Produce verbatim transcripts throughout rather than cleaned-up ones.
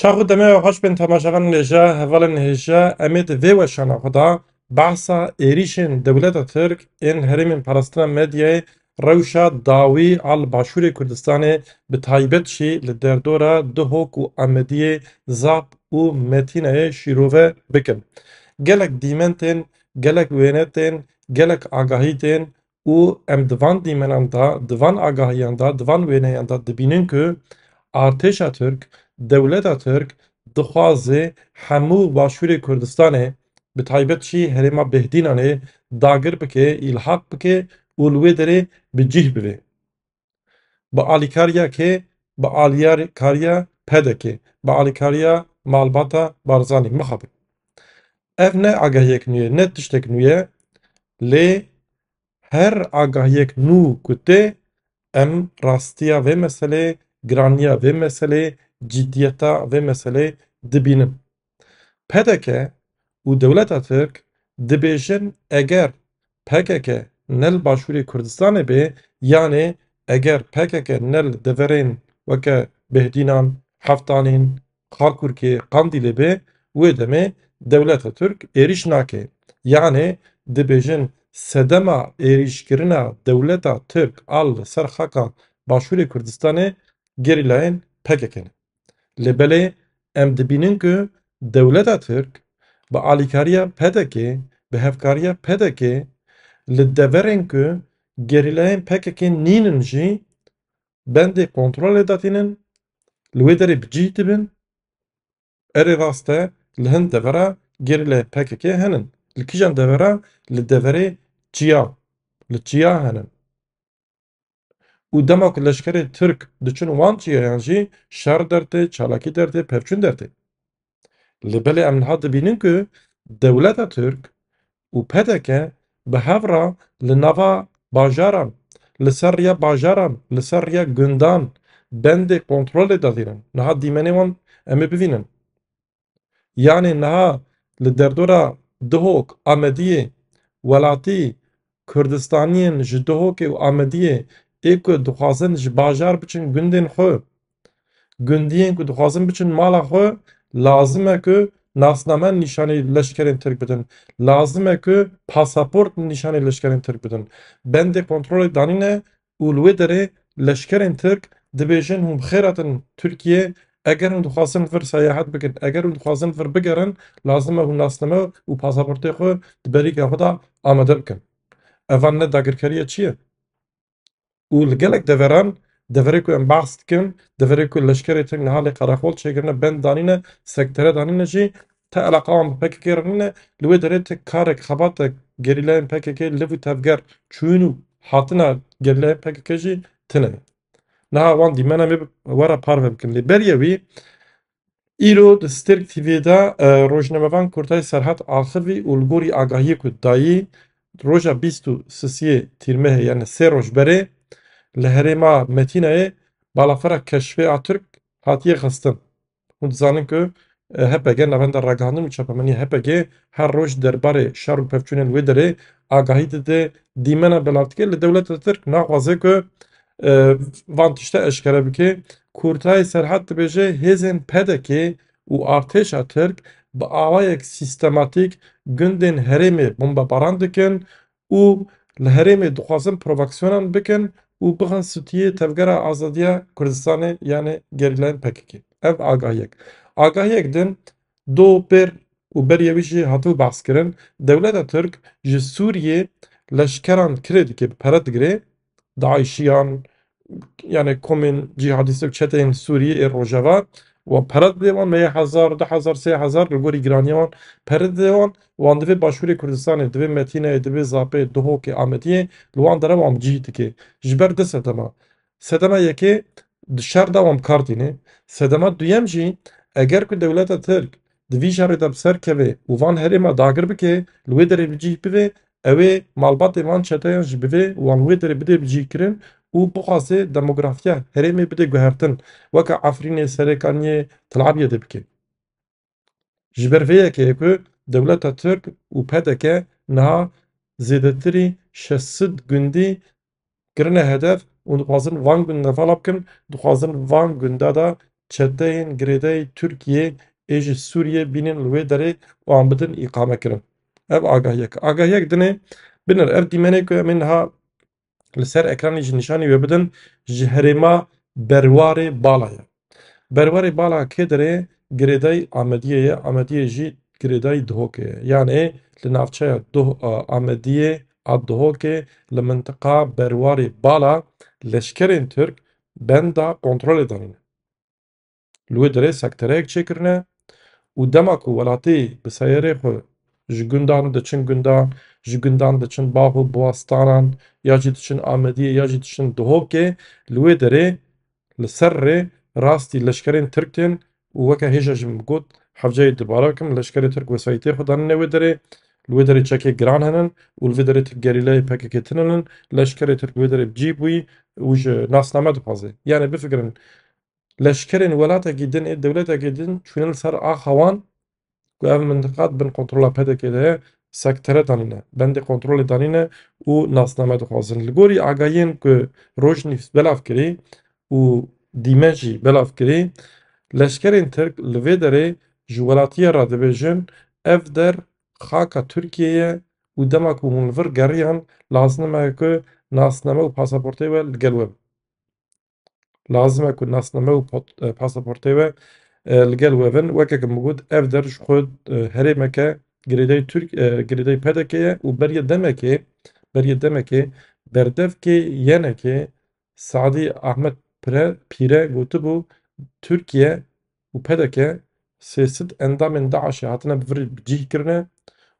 Çax û demê xweş bên temaşevanên hêja, hevalên hêja, em ê di vê weşana xwe de behsa êrîşên dewleta Tirk ên herêmên parastina medyayê rewşa dawî a li Başûrê Kurdistanê, bi taybet jî li derdora Duhok û Amediyê, Zap û Metînayê şîrove bikin. Gelek dîmen tên, gelek wêne tên, gelek agahî tên, û em di van dîmenan de, di van agahiyan de, di van wêneyan de dibînin ku artêşa Tirk, dewleta Tirk dixwaze hemû Başûrê Kurdistanê, bi taybet jî herêma Bêhdînanê dagir bike, îlhaq bike û li wê derê bi cih bibe. Bi alîkariya kê? Bi alîkariya P D K, bi alîkariya malbata Barzanî mixabin. Ev ne agahiyek nû ye, ne tiştek nû ye, lê her agahiyek nû ku tê, em rastiya vê meselê, giraniya vê meselê, ciddiyeta vê meselê dibînin. P D K û dewleta Tirk dibêjin, eger P K K ne li Başûrê Kurdistanê bê, yanê eger P K K ne li deverên weke Bêhdînan, Heftanîn, Xakurkê, Qandîlê bê, wê demê dewleta Tirk êrîş nake. Yanê dibêjin, sedema êrîşkirina dewleta Tirk a li ser xaka Başûrê Kurdistanê gerîlayên P K K ne. Lê belê em dibînin ku dewleta Tirk bi alîkariya P D K, bi hevkariya P D K li deverên ku gerîlayên P K K nînin jî bendê kontrolê de tînin, li wê derê bi cih dibin. Erê rast e, li hin devera gerîlayê P K K henin. Li kîjan devera? Li deverê çiya, li çiya henin. Û dema ku leşkerê Tirk diçin wan çiyayan jî şer dertê, çalakî dertê, pevçûn dertê. Lê belê em niha dibînin ku dewleta Tirk û P D K bi hev re li nava bajaran, li ser riya bajaran, li ser riya gundan bendê kontrolê de dînin. Niha dîmenê wan em ê bivînin. Yanê niha li derdora Duhok, Amediyê, welatî Kurdistaniyên ji Duhokê û Amediyê ê ku dixwazin ji bajar biçin gundên xwe, gundiyên ku dixwazin biçin mala xwe, lazim e ku nasname nîşanî leşkerên Tirk bidin. Lazim e ku pasaport nîşanî leşkerên Tirk bidin. Bendê kontrolê danîne û li wê derê leşkerên Tirk dibêjin, hûn bi xêr hatin Tirkiye, eger hûn dixwazin vir seyahet bikin, eger hûn dixwazin vir bigerin, lazim e hûn nasname û pasaportê xwe di berîka xwe de amade bikin. Evan ne dagirkeriya çi ye? Û li gelek deveran, deverê ku em behs dikin, deverê ku leşkerê Tirk niha lê qereqol çêkirine, bend danîne, sektere danîne jî, te eleqa wan bi P K K re nîne, li wê derê te karek, xebatek gerîlayên P K K, liv û tevger, çûn û hatina gerîlayên P K K jî tune ye. Niha wan dîmena me were parve bikin. Lê beriya wî, îro di Stêrk T V de, e, rojnamevan Kurtay Serhat axivî û li gorî agahiyê ku dayî, roja bîst û sisiyê Tîrmehê, yani sê roj berê, li herêma Metînayê balafira Keşfê a Tirk hatiye xistin. Hûn dizanin ku, e, H P G, Navenda Ragihandin û Çapemenî H P G, her roj derbarê şer û pevçûnên wê derê agahî dide, dîmena belav dike. Li dewleta Tirk naxwaze ku, e, van tişte eşkere bike. Kurtay Serhat dibêje, hêzên P D K û artêşa Tirk bi awayek sîstematîk gundên herêmê bombebaran dikin û li herêmê dixwazin provokasyonan bikin û bixin sûtiyê Tevgera Azadiya Kurdistanê, yani gerîlayên P K K. Ev agahiyek. Agahiyek din, do pêr û beriya wî jî hatibû behs kirin, dewleta Tirk ji Sûriyê leşkeran kirê dike, bi pere digire, DAIŞiyan, yani komên cîhadîst û çeteyên Sûriyê ê Rojava, wan pere dide wan, meyê hezar, du hezar, sê hezar, li gorî giraniya wan pere dide wan, wan divê Başûrê Kurdistanê, divê Metîneyê, divê Zapê, Duhokê, Amediyê, li wan dere wan cî dike. Ji ber du sedema. Sedema yekê, di şer de wan bi kar tîne. Sedema duyem jî, eger ku dewleta Tirk di vî şerê de bi ser keve û van herêma dagir bike, li wê derê bi cîh bivê, ew ê malbatê van çeteyan jî bivê, wan wê derê bidê bicîhkirin û bixwaze demografiya herêmê bidê guhertin, weke Efrînê, Serêkaniyê, Tel Abyadê bike. Ji ber vê yekê ye ku dewleta Tirk û P D K niha zêdetirî şeş sed gundî kirine hedef û dixwazin van gunda vala bikin, dixwazin van gunda de çeteyên girêdayî Tirkiyê ê ji Sûriyê bînin li wê derê û an bidin îqamekirin. Ev agahiyek. Agahiyek dinê binir. Ev dîmenê ku em ê niha li ser ekranê jî nîşanî we bidin, ji herêma Berwarê Bala ye. Berwarê Bala kê derê? Girêdayî Amediyê ye, Amediyê jî girêdayî Duhokê ye. Yanê li navçeya Duh-, a, Amediyê a Duhokê li mintiqa Berwarê Bala leşkerên Tirk benda kontrolê danîne. Li wê derê sektereyek çêkirine û dema ku welatî bi seyarê xwe ji gundan diçin gundan, ji gundan diçin bav û biwastanan, ya jî diçin Amediyê, ya jî diçin Duhokê, li wê derê li ser rê rastî leşkerên Tirk tên û weke hêja jî min got, hevceyê dubare bikim, leşkerê Tirk wesayîtê xwe danîne wê derê, li wê derê çekê giran henin û li vê derê Tirk gerîlayê P K K tune nin, leşkerê Tirk wê derê bi cî bûyî û ji nasname dixwaze. Yanê bifikirin, leşkerên welatekî din ê dewletekî din çûne li ser axa wan ku ev mintiqa di bin kontrola P D K de ye, sektere danîne, bendê kontrolê danîne û nasname dixwazin. Li gorî agahiyên ku Rojnîvs belav kirî û dîmen jî belav kirî, leşkerên Tirk li vê derê ji welatiya re dibêjin, ev der xaka Tirkiyê ye û dema ku hûn li vir geriyan, lazim e ku nasname û pasaportê we li gel we bin. Lazim e ku nasname û pot-, e, pasaportê we, e, li gel we bin. Weke ku min got, ev der ji xwe, e, herêmeke girêdayî Tirk, e, girêdayî P D K ye û beriya demekê, beriya demekê berdevkê yenekê Sadî Ahmet Pire, Pîre gotibû, Tirkiye û P D K sê sed endamên DAIŞê hatine bi vir cih kirine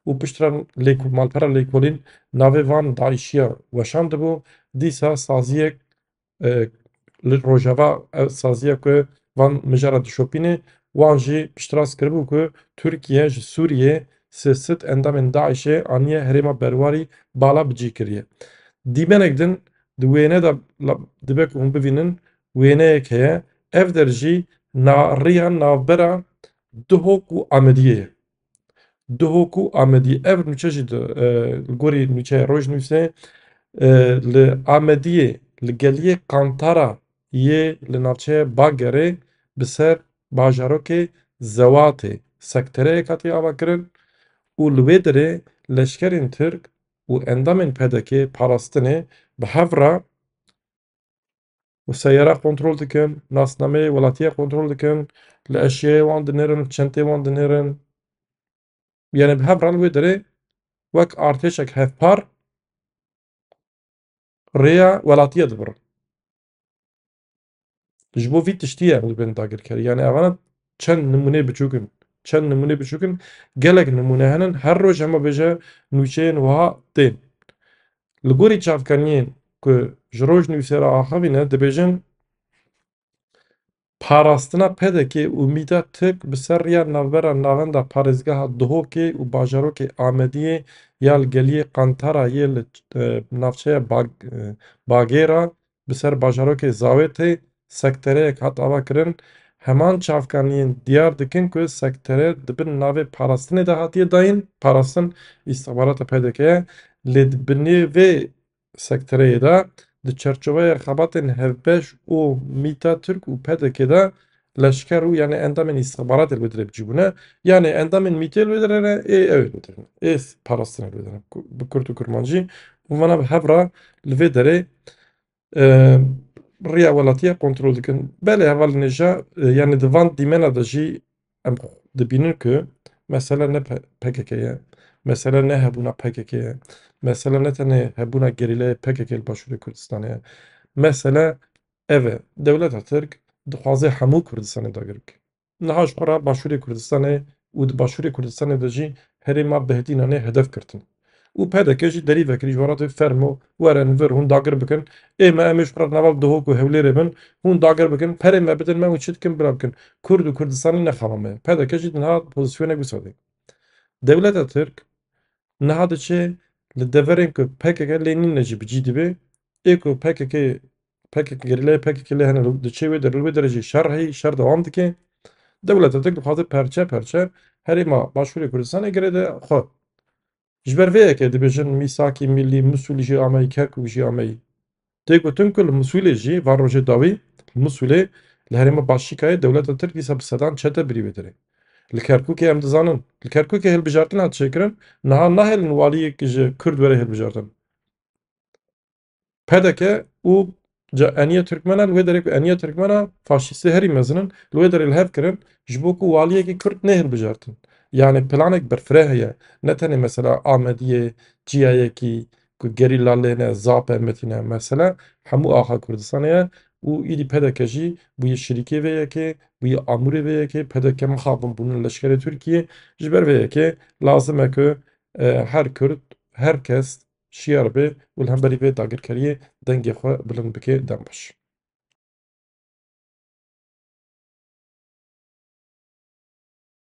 û piştre lêko-, malpera lêkolîn navê van DAIŞiya weşandibû. Dîsa saziyek e, li Rojava ev saziya ku van mijara dişopînê, wan jî piştrast kiribû ku Tirkiye ji Sûriyê sê sed endamên DAIŞê aniye herêma Berwarî Bala bi cî kiriye. Dîmenek din di wêne de la-, dibe ku hûn bivînin, wêneyek heye. Ev der jî na-, riya navbera Duhok û Amediyê ye. Duhok û Amedî. Ev nûçe jî di, e, li gorî nûçeya Rojnivîsê, e, li Amediyê, li geliyê Qantara yê li navçeya Bagerê bi ser bajarokê Zewatê sektereyek hatiye avakirin û li wê derê leşkerên Tirk û endamên P D K parastinê bi hev re û seyara kontrol dikin, nasnameyê welatiya kontrol dikin, li eşyayê wan dinêrin, li çentê wan dinêrin. Yanî bi hev re li wê derê wek artêşek hevpar rêya welatiya dibirin. Ji bo vî tiştî ye em dibên dagirker. Yanî evana çend nimûnê biçûk in. Çend nimûnê biçûk in. Gelek nimûne henin. Her roj hema bêje nûçeyên wiha tên. Li gorî çavkaniyên ku ji Rojnivîsê re axivîne, dibêjin, parastina P D K û mîta Tirk bi ser riya navbera navenda parêzgeha Duhokê û bajarokê Amediyê ya li geliyê Qantara yê li, e, navçeya Bag-, e, Bagêra bi ser bajarokê Zawêtê sektereyek hat avakirin. Heman çavkaniyên diyar dikin ku sektere di bin navê parastinê de hatiye dayîn. Parastin îstixbarata P D K ye. Lê di binê vê sektereyê de di çerçoveya xebatên hevbeş û mîta Tirk û P D K de leşker û, yanî, endamên îstixbaratê li wê derê bi cî bûne. Yanî endamên mîtê li wê derê ne, ê ew ê li wê derê ne. Ê parastinê li wê derê ne. Ku-, bi kurt û kurmancî û vana bi hev re li vê derê, e, riya welatiya kontrol dikin. Belê hevalên hêja, e, yanî di van dîmena de jî em dibînin ku mesele ne P-, P K K ye, mesele ne hebûna P K K ye, mesele ne tenê hebûna gerîlayê P K K li Başûrê Kurdistanê ye. Mesele ev e, dewleta Tirk dixwaze hemû Kurdistanê dagir bike. Niha ji xwe re Başûrê Kurdistanê û di Başûrê Kurdistanê de jî herêma Behdînanê hedef girtin. Û P D K jî derî vekirî ji wan re fermo, werin vir, hûn dagir bikin. Ê me, em ê ji xwe re di nava Duhok û Hewlêrê bin, hûn dagir bikin, perê me bidin, me hûn çi dikin, bila bikin. Kurd û Kurdistanê ne xala me ye. P D K jî di niha pozîsyonek wisa de. Dewleta Tirk niha diçe li deverên ku P K K lê nîne jî bi cî dibe, ê ku P K K, P K K, gerîlayê P K K lê hene, diçe wê derê, wê derê jî şer heyî, şer dewam dike. Dewleta Tirk dixwaze perçe perçe herêma Başûrê Kurdistanê girêde xwe. Ji ber vê yekê dibêjin mîsakî milî, Misûlî jî ameyî, Kerkûk jî ameyî. Tê gotin ku li Misûlê jî, van rojê dawî, li Misûlê Li herêma Başîkayê dewleta Tirk dîsa bi sedan çete birî wê derê. Li Kerkûkê em dizanin. Li Kerkûkê hilbijartin hat çêkirin, niha nahêlin waliyek ji Kurd were hilbijartin. P D K û ca eniya Tirkmena, li wê derê ku eniya Tirkmena faşîstê herî mezin in, li wê derê li hev kirin, ji bo ku waliyekî Kurd nê hilbijartin. Yani planek berfireh heye. Ne tenê mesela Amediyê, Ciyayekî, ku gerîla lê ne, Zape, Metîne, mesele hemû axa Kurdistanê ye û îdî P D K jî bûye şirîkê vê yekê, bûye amûrê vê yekê, P D K mixabin bûne leşkerê Tirkiyê. Ji ber vê yekê lazim e ku, e, her Kurd, her kes şiyar be û li hemberî vê dagirkeriyê dengê xwe bilind bike. Dem baş.